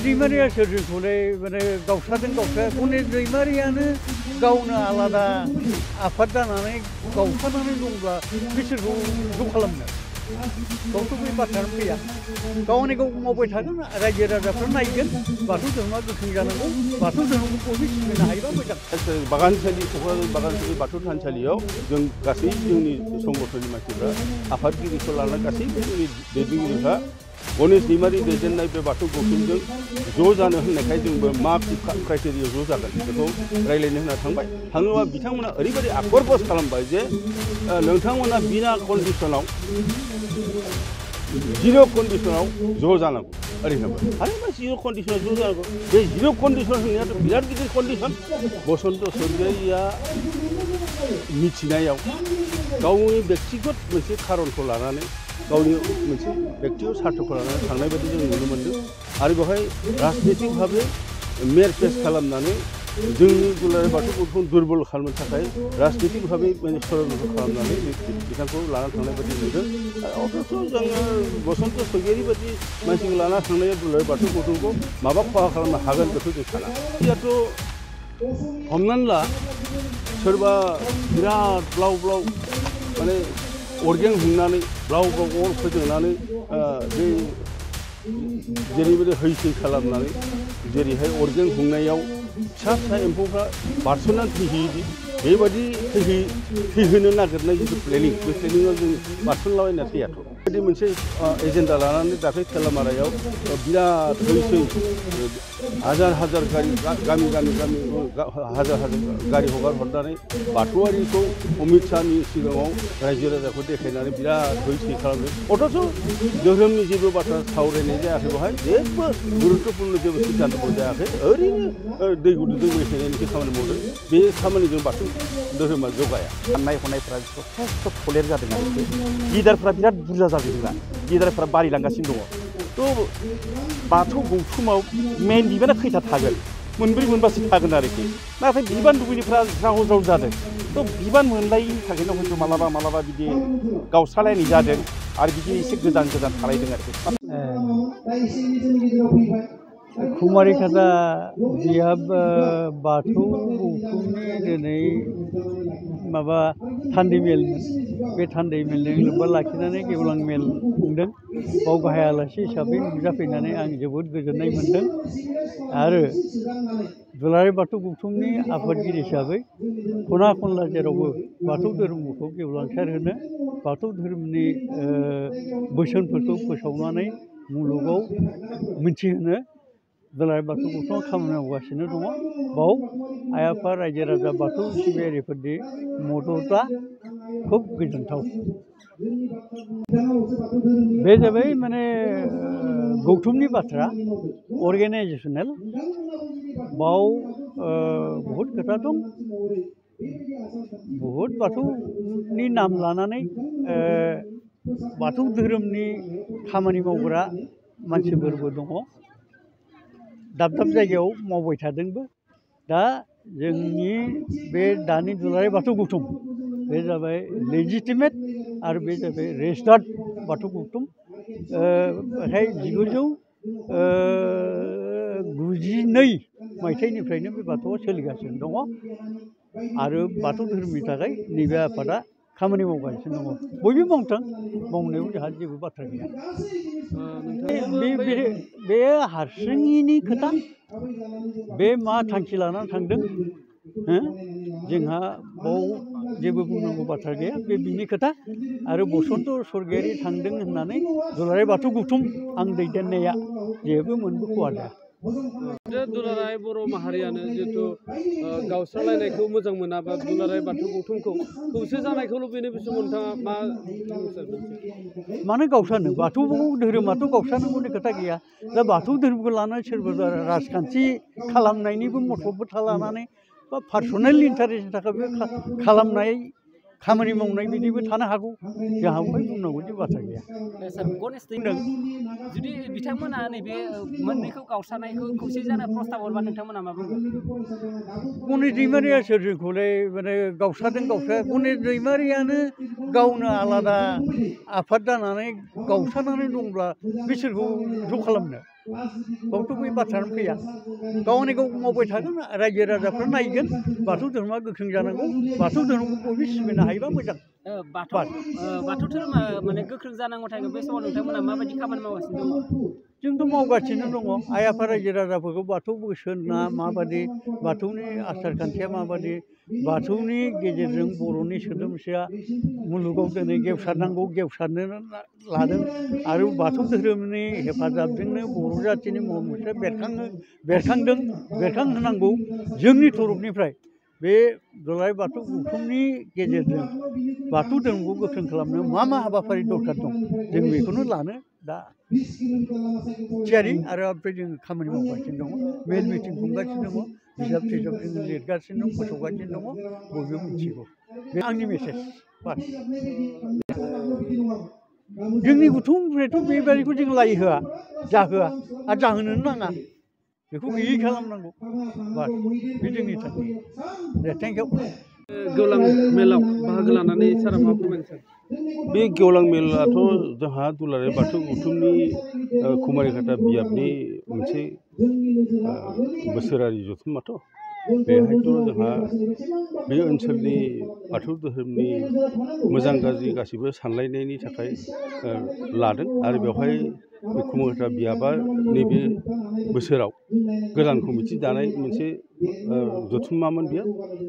दैमारिया सोरजोंखौलाय माने गावस्रादों गनेश दैमारियानो गावनो आलादा आफाद जानानै गावस्रानानै दंब्ला बिसोरखौ ज' खालामनो गावथ' बे बाथ्रायानो फैया गावनि गाव मावबाय थागोन रायजो राजाफ्रा नायगोन बाथौ धोरोमा गोख्रों जानांगौ बाथौ धोरोमखौ बयबो सिबिनो हायोबा मोजां। बागानसालि क'क्राझार बागानसालि बाथौ थानसालियाव जों गासै जोंनि संगठननि मानसिफ्रा आफादगिरिखौ लानानै गासैबो जोंनि दैदेनगिरिफ्रा गणेश दैमारि दैदेननाय बे बाथौ गौथुमजों ज' जानो होननायखाय जोंबो मा क्राइटेरियायाव ज' जागोन बेखौ रायज्लायनो होना थांबाय। थाङोबा बिथांमोना ओरैबायदि आकर्बस खालामबाय जे नोंथांमोना बिना कन्डिसनाव जिर' कन्डिसनाव ज' जानांगौ ओरैनो आरो मा जिर' कन्डिसनाव ज' जानांगौ बे जिर' कन्डिसन होनायाथ' बिराद गिदिर कन्डिसन। बसन्त सरगयारिया मिथिनायाव गावनि बेक्तिगत मोनसे खारनखौ लानानै गावनि मोनसे बेक्तिगत सार्थखौ लानानै थांनाय बायदि जों नुनो मोन्दों आरो बेवहाय राजनितिक भाबै मेयर पेस खालामनानै जोंनि दुलाराय बाथौ गौथुमखौ दुरबल खालामनो थाखाय राजनितिक भाबै माने षड़यन्त्र खालामनानै बिथांखौ लाना थांनाय बायदि नुदों। अथच' जोङो बसन्त सरगयारि बायदि मानसिखौ लाना थांनाया दुलाराय बाथौ गौथुमखौ माबा खहा खालामनो हागोन बेखौ जों साना। याथ' हमनानै ला सोरबा बिराद ब्लाव ब्लाव माने अरगें हुंनानै ब्लाव ब्लाव अर फोजोंनानै बे जेरैबायदि हैसै खालामनानै जेरैहाय अरगें हुंनायाव फिसा फिसा एम्फौफ्रा बारस'नानै थैहैयोदि बेबायदि थैहोनो नागिरनाय जिथु प्लेनिं बे प्लेनिङाव जों बारस'नलाबायना थैयाथ'। बेबायदि मोनसे एजेन्डा लानानै दाख्लै थेलामारायाव बिराद हैसै हाजार हाजार गारि गामि हाजार गारि हगार हरनानै बाथौआरिखौ अमित शाहनि सिगाङाव रायजो राजाखौ देखायनानै बिराद हैसै खालामदों। अथच' धोरोमनि जेबो बाथ्रा सावरायनाय जायाखै बेवहाय जेबो गुरुत्तपुर्ण जेबो सिद्धान्तफोर जायाखै ओरैनो दै गुदुं दै मैथायनायनिसो खामानि मावदों। बे खामानिजों बाथौ धोरोमा जौगाया। साननाय हनायफ्रा जथेस्थ' फोलेर जादों आरोखि लिडारफ्रा बिराद बुरजा जाबाय जोंना लिडारफ्रा बारायलांगासिनो दङ। थ' बाथौ गौथुमाव मेन बिबाना खैथा थागोन मोनब्रै मोनबासो थागोन आरोखि नाथाय बिबान लुबैनायफ्रा ज्राव ज्राव जादों। थ' बिबान मोनलायैनि थाखायनो हयथ' मालाबा बिदि गावस्रालायनाय जादों आरो बिदिनो एसे गोजान गोजान थालायदों आरोखि। कुमारि खाथा बिहा बाथौ गौथुमनि दिनै माबा थान्दै मेलमोन बे थान्दै मेलजों लोब्बा लाखिनानै गेवलां मेल खुंदों बाव गाहाय आलासि हिसाबै नुजाफैनानै आं जोबोद गोजोननाय मोन्दों आरो दुलाराय बाथौ गौथुमनि आफादगिरि हिसाबै खना खनला जेरावबो बाथौ धोरोमखौ गेवलांसार होनो बाथौ धोरोमनि बोसोनफोरखौ फोसावनानै मुलुगाव मिथिहोनो दुलाराय बाथौ गौथुमा खामानि मावगासिनो दङ। बाव आइ आफा रायजो राजा बाथौ सिबियारिफोरनि मददआ खुब गोजोनथाव। बे जाबाय माने गौथुमनि बाथ्रा अर्गेनाइजेसनेल बाव बहुद खोथा दं बहुद बाथौनि नाम लानानै बाथौ धोरोमनि खामानि मावग्रा मानसिफोरबो दङ दाब दाब जायगायाव मावबाय थादोंबो। दा जोंनि बे दानि दुलाराय बाथौ गौथुम बे जाबाय लेजिटिमेट आरो बे जाबाय रेजिस्टार्ड बाथौ गौथुम। बेहाय 1992 मायथाइनिफ्रायनो बे बाथौआ सोलिगासिनो दङ आरो बाथौ धोरोमनि थाखाय नैबे आफादा खामानि मावगासिनो दङ। बयबो मावथों मावनायाव जोंहा जेबो बाथ्रा गैया। बे हारसिङैनि खोथा बे मा थांखि लानानै थांदों जोंहा बाव जेबो बुंनांगौ बाथ्रा गैया बे बिनि खोथा आरो बसन्त सरगयारि थांदों होननानै दुलाराय बाथौ गौथुम आं दैदेननाया जेबो मोनबो खहा जाया। दुलाराय बर' माहारियानो जिहेतु गावस्रालायनायखौ मोजां मोना बा दुलाराय बाथौ गौथुमखौ खौसे जानायखौ लुबैनो बे समाव नोंथाङा मा मानो गावस्रानो बाथौ धोरोमाथ' गावस्रानांगौनि खोथा गैया। दा बाथौ धोरोमखौ लानानै सोरबा राजखान्थि खालामनायनिबो मथलबबो लानानै बा पार्सनेल इन्टारेस्टनि थाखायबो खालामनाय खामानि मावनाय बिदिबो थानो हागौ जोंहा बेवहाय बुंनांगौ जेबो बाथ्रा गैया। जुदि बिथांमोना नैबे मोननैखौ गावस्रानायखौ खौसे जानो प्रस्ताब हरबा नोंथांमोना मा बुंगोन? गणेश दैमारिया सोरजोंखौलाय माने गावस्रादों गणेश दैमारियानो गावनो आलादा आफाद जानानै गावस्रानानै दंब्ला बिसोरखौ ज' खालामनो बावथ' बै बाथ्रायानो फैया गावनि गाव मावबाय थागोन रायजो राजाफ्रा नायगोन बाथौ धोरोमा गोख्रों जानांगौ बाथौ धोरोमखौ बयबो सिबिनो हायोबा मोजां बाथौ धोरोमा माने गोख्रों जानांगौ थायो बे समाव नोंथांमोना माबायदि खामानि मावगासिनो दङ जोंथ' मावगासिनो दङ आइ आफा रायजो राजाफोरखौ बाथौ बोसोना माबादि बाथौनि आसार खान्थिया माबादि बाथौनि गेजेरजों बर'नि सोदोमस्रिया मुलुगाव दिनै गेवसारनांगौ गेवसारनो लादों आरो बाथौ धोरोमनि हेफाजाबजोंनो बर' जाथिनि महर मुस्रिया बेरखांदों बेरखांहोनांगौ जोंनि तरफनिफ्राय बे दुलाराय बाथौ गौथुमनि गेजेरजों बाथौ धोरोमखौ गोख्रों खालामनो मा हाबाफारि दरकार दं जों बेखौनो लानो दा थियारि आरो ओमफ्राय जों खामानि मावगासिनो दङ मेल मिटिं खुंगासिनो दङ बिजाब थिजाब जोङो लिरगासिनो दं फोसावगासिनो दङ बयबो मिथिगौ बे आंनि मेसेज जोंनि गौथुमनिफ्रायथ' बेबायदिखौ जों लाय होआ जाहोआ आरो जाहोनोनो नाङा बेखौ गैयै खालामनांगौ बास बे जोंनि थांखि दे थेंक इउ गेवलां मेलाव बाहागो लानानै सारा मा फोरमायनो सानो बे गेवलां मेलाथ' जोंहा दुलाराय बाथौ गौथुमनि कुमारिघाटा बियाबनि मोनसे बोसोरारि जथुम्माथ' बेहायथ' जोंहा बे ओनसोलनि बाथौ धोरोमनि मोजां गाज्रि गासिबो सानलायनायनि थाखाय लादों आरो बेवहाय कुमारिघाटा बियाबा नैबे बोसोराव गोदान कमिटि दानाय मोनसे जथुम्मामोन बेयो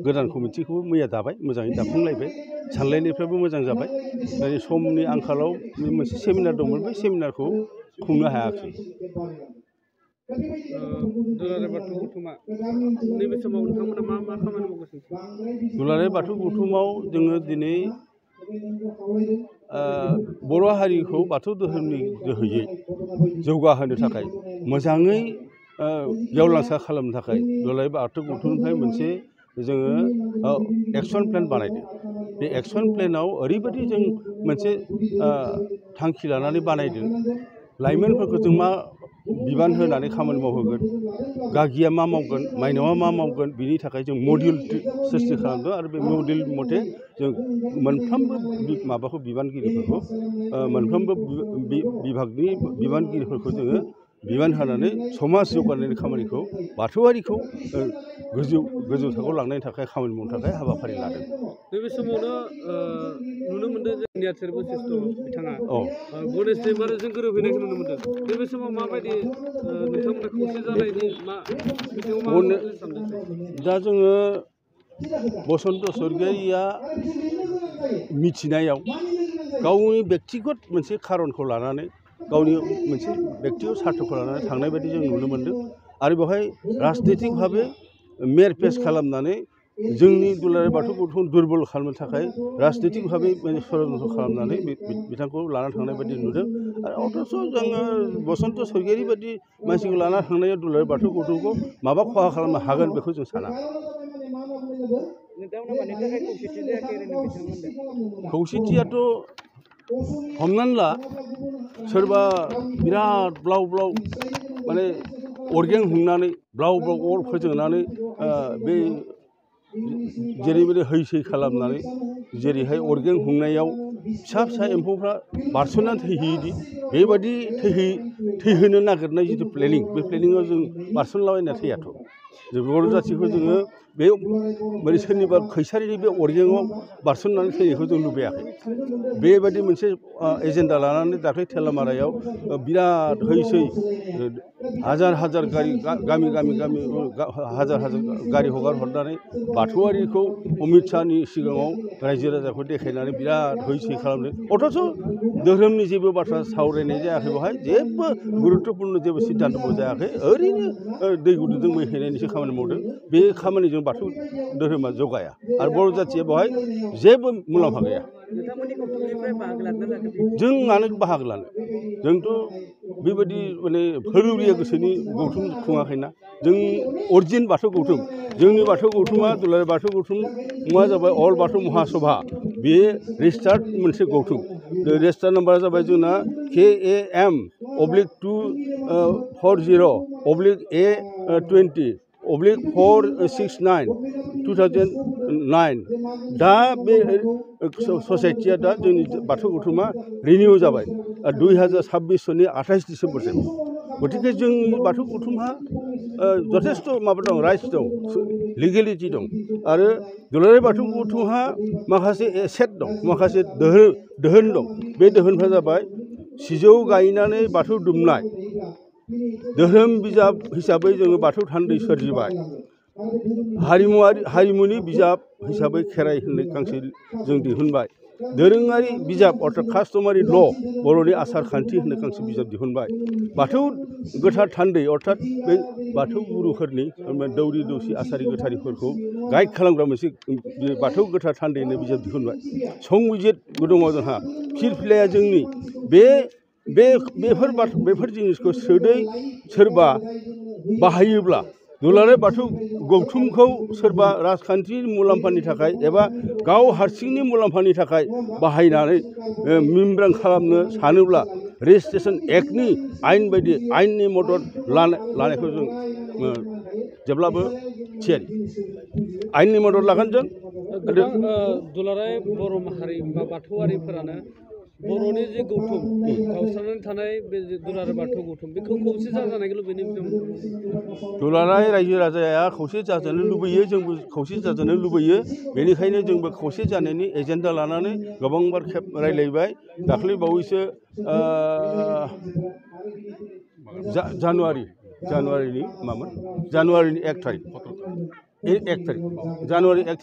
गोदान कमिटिखौबो मैया दाबाय मोजाङै दाफुंलायबाय सानलायनायफ्राबो मोजां जाबाय दानि समनि आंखालाव मोनसे सेमिनार दंमोन बे सेमिनारखौ खुंनो हायाखै दुलाराय बाथौ गौथुमा नैबे समाव नोंथांमोना मा खामानि मावगासिनो दुलाराय बाथौ गौथुमाव जोङो दिनै बर' हारिखौ बाथौ धोरोमनि जोहैयै जौगाहोनो थाखाय मोजाङै गेवलांसार खालामनो थाखाय दुलाराय बाथौ गौथुमनिफ्राय मोनसे जोङो एक्सन प्लेन बानायदों बे एक्सन प्लेनाव ओरैबायदि जों मोनसे थांखि लानानै बानायदों लाइमोनफोरखौ जों मा बिबान होनानै खामानि मावहोगोन गागिया मा मावगोन माइनावा मा मावगोन बिनि थाखाय जों मडिउल सृष्टि खालामदों आरो बे मडिउल मथे जों मोनफ्रोमबो माबाखौ बिबानगिरिफोरखौ मोनफ्रोमबो बिभागनि बिबानगिरिफोरखौ जोङो बिबान होनानै समाज जौगानायनि खामानिखौ बाथौआरिखौ गोजौ थाखोआव लांनायनि थाखाय खामानि मावनो थाखाय हाबाफारि लादों नैबे समावनो नुनो मोनदों जे नेहाथारि बशिष्ठ बिथाङा गणेश दैमारिजों गोरोबहैनायखौ नुनो मोनदों नैबे समाव माबायदि नोंथांमोना खौसे जानायनि मा सानदों दा जोङो बसन्त स्वर्गियारिया मिथिनायाव गावनि बेक्तिगत मोनसे खारनखौ लानानै गावनि मोनसे बेक्तिगत सार्थखौ लानानै थांनाय बायदि जों नुनो मोन्दों आरो बेवहाय राजनितिक भाबै मेर पेस खालामनानै जोंनि दुलाराय बाथौ गौथुमखौ दुरबल खालामनो थाखाय राजनितिक भाबै षड़यन्त्र खालामनानै बिथांखौ लाना थांनाय बायदि नुदों आरो अथ'स' जोङो बसन्त स्वर्गियारि बायदि मानसिखौ लाना थांनायाव दुलाराय बाथौ गौथुमखौ माबा खहा खालामनो हागोन बेखौ जों साना खौसेथियाथ' हमनानै ला सोरबा बिराद ब्लाव ब्लाव माने अरगें हुंनानै ब्लाव ब्लाव अर फोजोंनानै बे जेरैबायदि हैसै खालामनानै जेरैहाय अरगें हुंनायाव फिसा फिसा एम्फौफ्रा बारस'नानै थैहैयोदि बेबायदि थैहोनो नागिरनाय जिथु प्लेनिं बे प्लेनिङाव जों बारस'नलाबायना थैयाथ' जों बर' जाथिखौ जोङो बे माने सोरनिबा खैसारिनि बे अरगेङाव बारस'ननानै थैनायखौ जों लुबैयाखै बेबायदि मोनसे एजेन्डा लानानै दाख्लै थेलामारायाव बिराद हैसै हाजार हाजार गामि हाजार गारि हगार हरनानै बाथौआरिखौ अमित शाहनि सिगाङाव रायजो राजाखौ देखायनानै बिराद हैसै खालामदों अथ'स' धोरोमनि जेबो बाथ्रा सावरायनाय जायाखै बेवहाय जेबो गुरुत्तपुर्ण जेबो सिद्धान्तबो जायाखै ओरैनो दै गुदुंजों मै हैनायनिसो खामानि मावदों बे खामानिजों बाथौ धोरोमा जौगाया आरो बर' जाथिया बेवहाय जेबो मुलाम्फा गैया जों मानो बाहागो लानो जोंथ' बेबायदि माने फोरौरिया गोसोनि गौथुम खुङाखैना जों अरिजिन बाथौ गौथुम जोंनि बाथौ गौथुमा दुलाराय बाथौ गौथुमा जाबाय अल बाथौ महासभा बे रेजिस्टार्ड मोनसे गौथुम रेजिस्टार नाम्बारा जाबाय जोंना KAM/220/A20/469 2009 दा बे ससाइटिया दा जोंनि बाथौ गौथुमा रिनिउ जाबाय 2026 सननि 28 डिसेम्बरसिम गतिके जोंनि बाथौ गौथुमहा जथेस्थ' माबा दं राइट्स दं लिगेलिटि दं आरो दुलाराय बाथौ गौथुमहा माखासे एसेट दं माखासे दोहोन दं बे दोहोनफ्रा जाबाय सिजौ गायनानै बाथौ दुमनाय धोरोम बिजाब हिसाबै जोङो बाथौ थान्दै सोरजिबाय हारिमुनि बिजाब हिसाबै खेराइ होननाय गांसे जों दिहुनबाय दोरोङारि बिजाब अर्थात कास्टमारि ल' बर'नि आसार खान्थि होननाय गांसे बिजाब दिहुनबाय बाथौ गोथार थान्दै अर्थात बे बाथौ गुरुफोरनि दौरि दौसि आसारि गोथारिफोरखौ गाइड खालामग्रा मोनसे बाथौ गोथार थान्दै होननाय बिजाब दिहुनबाय संबिजित दङ जोंहा फिरफिलाया जोंनि बेफोर जिनिसखौ सोरबा बाहायोब्ला दुलाराय बाथौ गौथुमखौ सोरबा राजखान्थिनि मुलाम्फानि थाखाय एबा गाव हारसिंनि मुलाम्फानि थाखाय बाहायनानै मिमब्रां खालामनो सानोब्ला रेजिस्ट्रेसन एक्टनि आयेन बायदि आयेननि मदद लानायखौ जों जेब्लाबो थियारि आयेननि मदद लागोन जों दुलाराय बर' माहारि बा बाथौआरिफोरानो बर'नि जे गौथुम गावस्रानानै थानाय बे दुलाराय बाथौ गौथुम बेखौ खौसे जाजानायखौ लुबैयो दुलाराय रायजो राजाया खौसे जाजानो लुबैयो जोंबो खौसे जाजानो लुबैयो बेनिखायनो जोंबो खौसे जानायनि एजेन्डा लानानै गोबांबार खेब रायलायबाय दाख्लै बावैसो जानुवारिनि 1 थारिख जानुवारि 1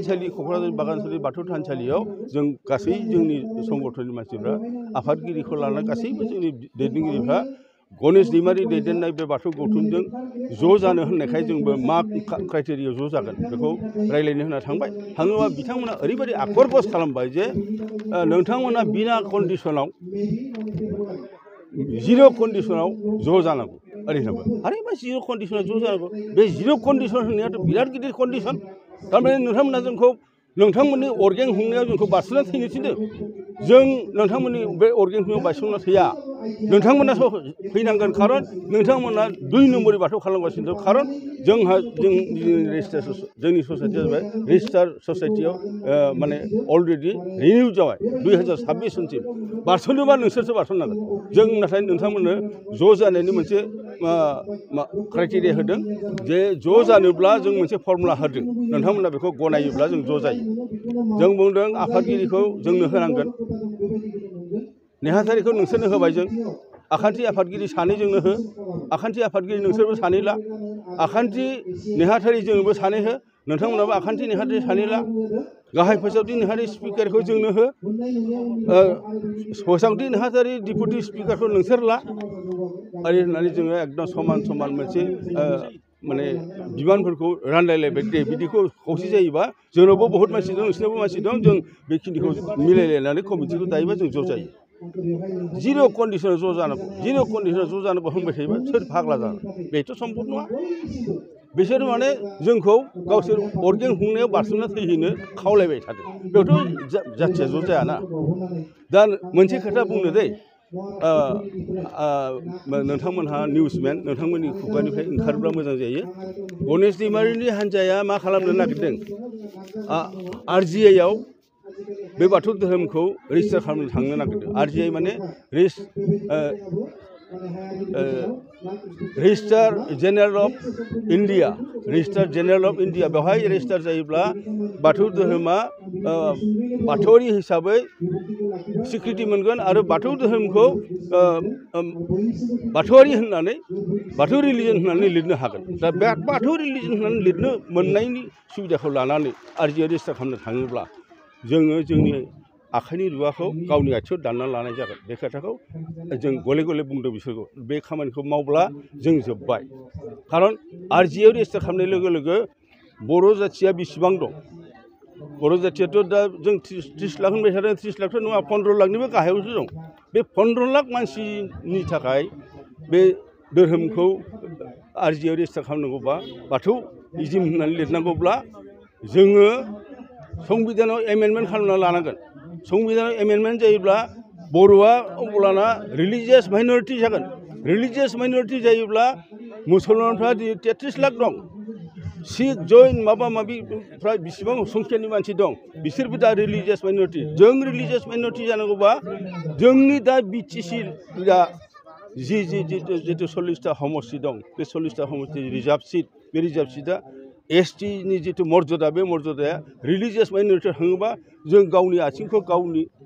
थारिख क'क्राझार बागानसालि बाथौ थानसालियाव जों गासै जोंनि संगठननि मानसिफ्रा आफादगिरिखौ लानानै गासैबो जोंनि दैदेनगिरिफ्रा गणेश दैमारि दैदेननाय बे बाथौ गौथुमजों ज' जानो होननायखाय जोंबो मा क्राइटेरियायाव ज' जागोन बेखौ रायलायनो होनना थाङोबा बिथांमोना ओरैबायदि आकर्बस खालामबाय जे नोंथांमोना बिना कन्डिसनाव जिर' कन्डिसनाव ज' जानांगौ ओरैनोबो आरे मा जिर' कन्डिसनाव ज' जानांगौ बे जिर' कन्डिसन होननायाथ' बिराद गिदिर कन्डिसन थारमाने नोंथांमोना जोंखौ नोंथांमोननि अर्गें हुंनायाव जोंखौ बारस'ना थैनो थिनदों जों नोंथांमोननि बे अर्गें हुंनायाव बारस'ना थैया नोंथांमोनासो फैनांगोन खारन नोंथांमोना 2 नम्बरनि बाथौ खालामगासिनो दं खारन जोंनि ससाइटिया जाबाय रेजिस्टार ससाइटियाव माने अलरेडि रिनिउ जाबाय 2026 सनसिम बारस'नोबा नोंसोरसो बारस'नांगोन जों नाथाय नोंथांमोननो ज' जानायनि मोनसे क्राइटेरिया होदों जे ज' जानोब्ला जों मोनसे फर्मुला होदों नोंथांमोना बेखौ गनायोब्ला जों ज' जायो जों बुंदों आफादगिरिखौ जोंनो होनांगोन नेहाथारिखौ नोंसोरनो होबाय जों आखान्थि आफादगिरि सानैजोंनो हो आखान्थि आफादगिरि नोंसोरबो सानै ला आखान्थि नेहाथारि जोंबो सानै हो नोंथांमोनाबो आखान्थि नेहाथारि सानै ला गाहाय फोसावथि नेहाथारि स्पिकारखौ जोंनो हो फोसावथि नेहाथारि डिपुटि स्पिकारखौ नोंसोर ला ओरै होननानै जोङो एकदम समान मोनसे माने बिबानफोरखौ रानलायलायबाय दे बिदिखौ खौसे जायोबा जोंनावबो बहुत मानसि दं नोंसिनावबो मानसि दं जों बेखिनिखौ मिलायलायनानै कमिटिखौ दायोबा जों ज' जायो जिर' कन्डिसनाव ज' जानांगौ जिर' कन्डिसनाव ज' जानांगौ होनबाय थायोबा सोर फाग्ला जागोन बेथ' सम्भब नङा बिसोर माने जोंखौ गावसोर अर्गें हुंनायाव बारस'ना थैहैनो खावलायबाय थादों बेयावथ' जाथिया ज' जायाना दा मोनसे खोथा बुंनो दै नोंथांमोनहा निउसमेन नोंथांमोननि खुगानिफ्राय ओंखारोब्ला मोजां जायो गणेश दैमारिनि हान्जाया मा खालामनो नागिरदों RGI आव बे बाथौ धोरोमखौ रेजिस्टार खालामनो थांनो नागिरदों RGI माने रेजिस्टार जेनेरेल अफ इन्डिया बेवहाय रेजिस्टार जायोब्ला बाथौ धोरोमा बाथौआरि हिसाबै स्वीकृति मोनगोन आरो बाथौ धोरोमखौ बाथौआरि होननानै बाथौ रिलिजन होननानै लिरनो हागोन दा बे बाथौ रिलिजन होननानै लिरनो मोननायनि सुबिदाखौ लानानै RGI रेजिस्टार खालामनो थाङोब्ला जोङो जोंनि आखाइनि रुवाखौ गावनि आथिङाव दानना लानाय जागोन बे खोथाखौ जों गले गले बुंदों बिसोरखौ बे खामानिखौ मावब्ला जों जोब्बाय खारन RGI आव रेजिस्टार खालामनाय लोगो लोगो बर' जाथिया बेसेबां दं बर' जाथियाथ' दा जों 30 लाख होनबाय थादों 30 लाखथ' नङा 15 लाखनिबो गाहायावसो दं बे 15 लाख मानसिनि थाखाय बे धोरोमखौ RGI आव रेजिस्टार खालामनांगौबा बाथौ इजिम होननानै लिरनांगौब्ला जोङो संबिधानाव एमेन्डमेन्ट खालामना लानांगोन संबिधानाव एमेन्डमेन्ट जायोब्ला बर'आ अब्लाना रिलिजियास माइनरिटि जागोन रिलिजियास माइनरिटि जायोब्ला मुसलमानफ्रा 33 लाख दं सिख जैन माबा माबिफ्रा बेसेबां संख्यानि मानसि दं बिसोरबो दा रिलिजियास माइनरिटि जों रिलिजियास माइनरिटि जानांगौबा जोंनि दा BTC जितु 40टा समष्टि दं बे 40टा समष्टि रिजार्भ सिट बे रिजार्भ सिटआ एसटि नि जितु मर्यादा बे मर्यादाया रिलिजियास माइनरिटि थाङोबा जों गावनि आथिंखौ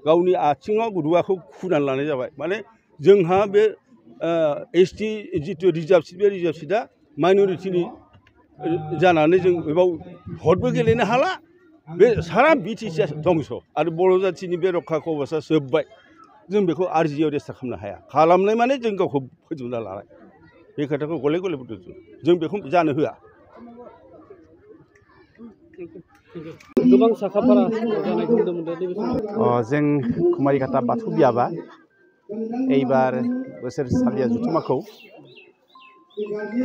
गावनि आथिङाव रुवाखौ खुनानै लानाय जाबाय माने जोंहा बे एसटि जितु रिजार्भ सिट बे रिजार्भ सिटआ माइनरिटिनि जानानै जों बेयाव भटबो गेलेनो हाला बे सारा बिटिसिआ दंस' आरो बर' जाथिनि बे रक्षा कवचआ जोब्बाय जों बेखौ आरजिआव रेजिस्टार खालामनो हाया खालामनाय माने जों गावखौ फोजोबना लानाय बे खोथाखौ गले गले बुंदों जों बेखौ जानो होआ गोबां साखाफारा जानायखौ नुनो मोनदों नैबे समाव जों कुमारिघाटा बाथौ बियाबा एबार बोसोरसालिया जथुमाखौ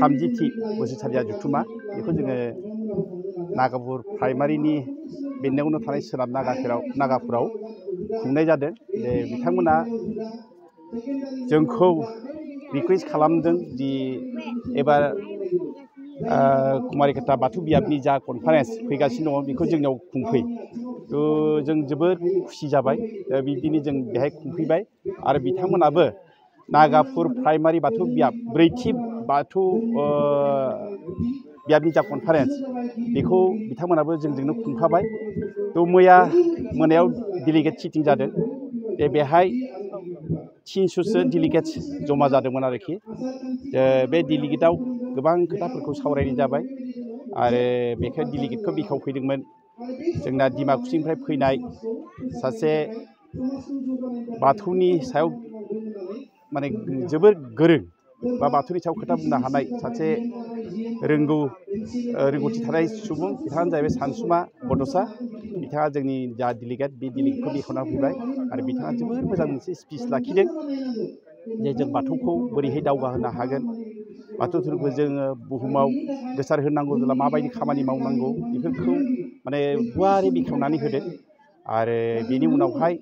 30थि बोसोरसालिया जथुमा बेखौ जोङो नागापुर प्राइमारिनि बेन्दोंआवनो थानाय सोनाब नागापुराव खुंनाय जादों बिथांमोना जोंखौ रिकुवेस्ट खालामदों दि एबार कुमारिघाटा बाथौ बियाबनि जा कनफारेन्स फैगासिनो दङ बेखौ जोंनियाव खुंफै जों जोबोद खुसि जाबाय बिदिनो जों बेहाय खुंफैबाय आरो बिथांमोनाबो नागापुर प्राइमारि बाथौ बियाब 4थि बाथौ बियाबनि जा कनफारेन्स बेखौ बिथांमोनाबो जोंजोंनो खुंफाबाय मैया मोनायाव डेलिगेट सिटिं जादों बेहाय 300सो डेलिगेट्स जमा जादोंमोन आरोखि बे डेलिगेटआव गोबां खोथाफोरखौ सावरायनाय जाबाय आरो बेखौ डेलिगेटखौ बिखावफैदोंमोन जोंना डिमाकुसिनिफ्राय फैनाय सासे बाथौनि सायाव माने जोबोर गोरों बा बाथौनि सायाव खोथा बुंनो हानाय सासे रोंगौथि थानाय सुबुं बिथाङानो जाहैबाय सानसुमा बड'सा बिथाङा जोंनि जा डेलिगेट बे डेलिगेटखौ बेखेवना फैबाय आरो बिथाङा जोबोर मोजां मोनसे स्पिच लाखिदों जे जों बाथौखौ बोरैहाय दावगाहोनो हागोन बाथौ धोरोमखौ जोङो बुहुमाव गोसार होनांगौ जेब्ला माबायदि खामानि मावनांगौ बेफोरखौ माने गुवारै बेखेवनानै होदों आरो बेनि उनावहाय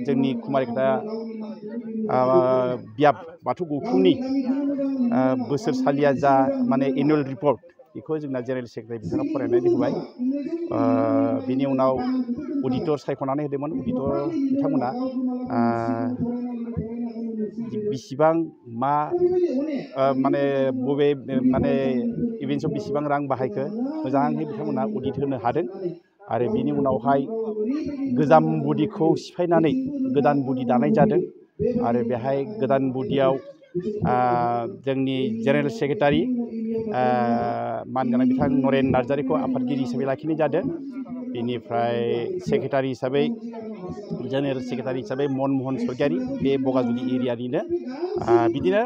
जोंनि कुमारिघाटा बियाब बाथौ गौथुमनि बोसोरसालिया जा माने एनुवेल रिपर्ट बेखौ जोंना जेनेरेल सेक्रेटारि बिथाङा फरायनानै होबाय बेनि उनाव अडिटर सायख'नानै होदोंमोन अडिटर बिथांमोना बेसेबां मा माने बबे माने इभेन्ट्सआव बेसेबां रां बाहायखो मोजाङै बिथांमोना अडिट होनो हादों आरो बेनि उनावहाय गोजाम बडिखौ सिफायनानै गोदान बडि दानाय जादों आरो बेहाय गोदान बडियाव जोंनि जेनेरेल सेक्रेटारि मानगोनां बिथां नरेन नार्जारिखौ आफादगिरि हिसाबै लाखिनाय जादों बेनिफ्राय सेक्रेटारि हिसाबै जेनेरेल सेक्रेटारि हिसाबै मनमोहन सरगियारि बे बगाजुलि एरियानिनो बिदिनो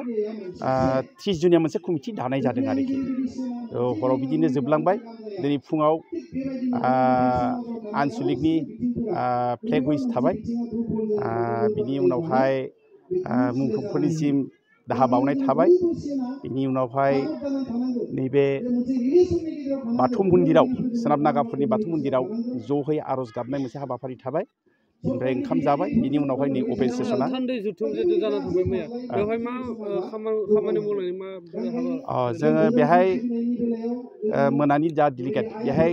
30 जनिया मोनसे कमिटि दानाय जादों आरोखि हराव बिदिनो जोबलांबाय दिनै फुङाव आनसलिकनि फ्लेग हुइस्ट थाबाय बिनि उनावहाय मुंख्लंफोरनिसिम दाहा बावनाय थाबाय बिनि उनावहाय नैबे बाथौ मन्दिराव सोनाब नागापुरनि बाथौ मन्दिराव ज'है आर'ज गाबनाय मोनसे हाबाफारि थाबाय बेनिफ्राय ओंखाम जाबाय बिनि उनावहाय नै अपेन सेसना थान्दै जुथुम जितु जाना थांबाय मैया बेवहाय मा खामानि मावनानै मा जोङो बेहाय मोनानि जा डेलिगेट बेहाय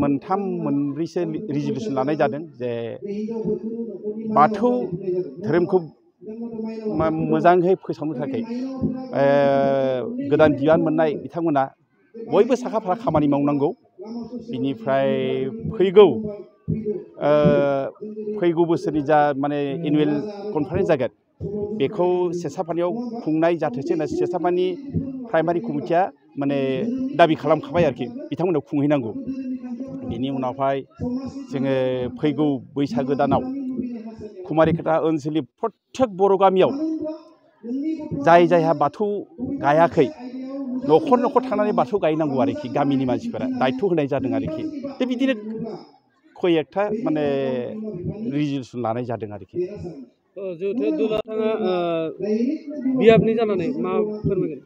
मोनब्रैसो रिजलिउसन लानाय जादों जे बाथौ धोरोमखौ मोजाङै फोसावनो थाखाय गोदान बिबान मोननाय बिथांमोना बयबो साखाफारा खामानि मावनांगौ बिनिफ्राय फैगौ बोसोरनि जा माने एनुवेल कनफारेन्स जागोन बेखौ सेसाफानियाव खुंनाय जाथोंसै होनना सेसाफानि प्राइमारि कमिटिया माने दाबि खालामखाबाय आरोखि बिथांमोनाव खुंहैनांगौ बिनि उनावहाय जोङो फैगौ बैसागो दानाव कुमारिघाटा ओनसोलनि प्रत्येक बर' गामियाव जायहा बाथौ गायाखै न'खर थांनानै बाथौ गायनांगौ आरोखि गामिनि मानसिफोरा दायथ' होनाय जादों आरोखि बिदिनो खय एकथा माने रिजलिउसन लानाय जादों आरोखि जिहेतु दुलाराङा बियाबनि जानानै मा फोरमायगोन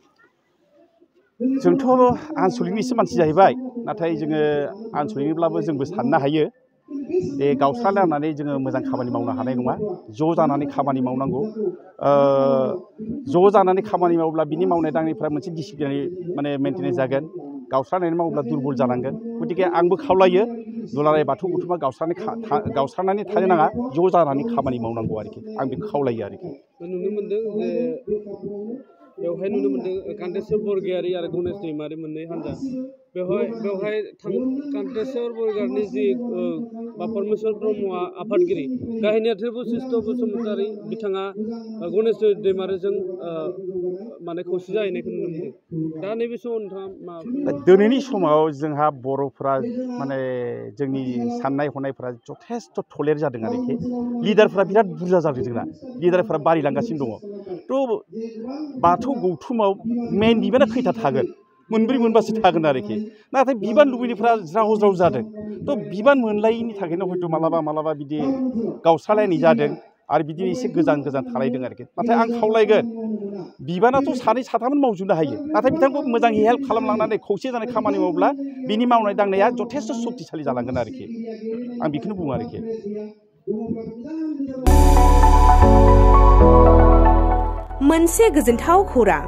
जोंथ' आनसलिकनिसो मानसि जाहैबाय नाथाय जोङो आनसलिकनिब्लाबो जोंबो साननो हायो बे गावस्रालायनानै जोङो मोजां खामानि मावनो हानाय नङा ज' जानानै खामानि मावनांगौ ज' जानानै खामानि मावब्ला बिनि मावनाय दांनायफ्रा मोनसे डिसिप्लिनारि माने मेनटेनेन्स जागोन गावस्रानानै मावोब्ला दुरबल जानांगोन गतिके आंबो खावलायो दुलाराय बाथौ गौथुमा गावस्रानानै थानो नाङा ज' जानानै खामानि मावनांगौ आरोखि आं बेखौ खावलायो आरोखि नुनो मोनदों जे बेवहाय नुनो मोनदों कान्तेस्वर बरगयारी आरो गणेश दैमारि मोननै हान्जा बेवहाय कान्तेस्वर बरगयारिनि जि बा परमेश्वर ब्रह्मआ आफादगिरि गाहाय नेहाथारि बशिष्ठ बसुमतारी बिथाङा गणेश दैमारिजों माने खौसे जाहैनायखौ नुनो मोनदों दा नैबे समाव नोंथाङा मा दिनैनि समाव जोंहा बर'फ्रा माने जोंनि साननाय हनायफ्रा जथेस्थ' थलेर जादों आरोखि लिडारफ्रा बिराद बुरजा जादों जोंना लिडारफ्रा बारिलांगासिनो दङ थ' बाथौ गौथुमाव मेइन बिबाना खैथा थागोन मोनब्रै मोनबासो थागोन आरोखि नाथाय बिबान लुबैनायफ्रा ज्राव ज्राव जादों थ' बिबान मोनलायैनि थाखायनो हयथ' मालाबा बिदि गावस्रालायनाय जादों आरो बिदिनो एसे गोजान थालायदों आरोखि नाथाय आं खावलायगोन बिबानाथ' सानै साथामोन मावजोबनो हायो नाथाय बिथांखौ मोजाङै हेल्प खालामलांनानै खौसे जानाय खामानि मावोब्ला बिनि मावनाय दांनाया जथेस्थ' सक्तिशालि जालांगोन आरोखि आं बेखौनो बुङो आरोखि मोनसे गोजोनथाव खौरां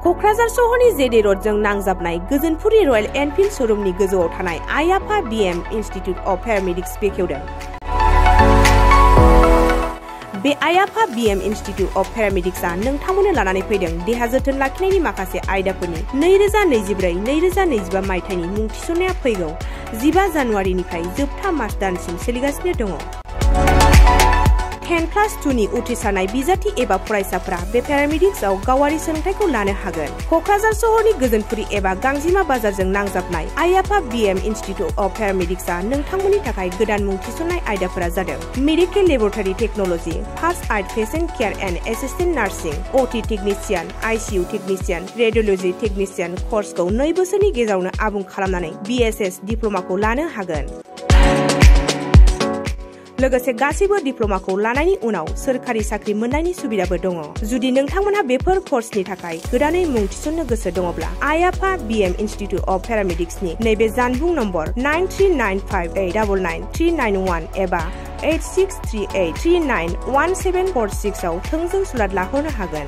क'क्राझार सहरनि जेडे रडजों नांजाबनाय गोजोनपुरि रयेल एनफिल्ड श'रुमनि गोजौआव थानाय आइ आफा बिएम इनस्टिट्युट अफ पेरामेडिक्स बेखेवदों बे आइ आफा बिएम इनस्टिट्युट अफ पेरामेडिक्सआ नोंथांमोननो लानानै फैदों देहा जोथोन लाखिनायनि माखासे आयदाफोरनि 2024-2025 मायथाइनि मुं थिसननाया फैगौ 15 जानुवारिनिफ्राय जोबथा मार्च दानसिम सोलिगासिनो दङ 10+2 नि उथ्रिसारनाय बिजाथि एबा फरायसाफोरा बे पेरामेडिक्सआव गावारि सोलोंथाइखौ लानो हागोन क'क्राझार सहरनि गोजोनपुरि एबा गांजिमा बाजारजों नांजाबनाय आइ आफा बिएम इनस्टिट्युट अफ पेरामेडिक्सआ नोंथांमोननि थाखाय गोदान मुं थिसननाय आयदाफोरा जादों medical laboratory technology first aid patient care and assistant nursing OT technician ICU technician radiology technician कर्सखौ 2 बोसोरनि गेजेरावनो आबुं खालामनानै बिएसएस डिप्ल'माखौ लानो हागोन लोगोसे गासैबो डिप्ल'माखौ लानायनि उनाव सोरखारि साख्रि मोननायनि सुबिदाबो दङ जुदि नोंथांमोनहा बेफोर कर्सनि थाखाय गोदानै मुं थिसननो गोसो दङब्ला आइ आफा बिएम इनस्टिट्युट अफ पेरामेडिक्सनि नैबे जानबुं नम्बर 9395899391 एबा 8638391746 आव थोंजों सुलाद लाहरनो हागोन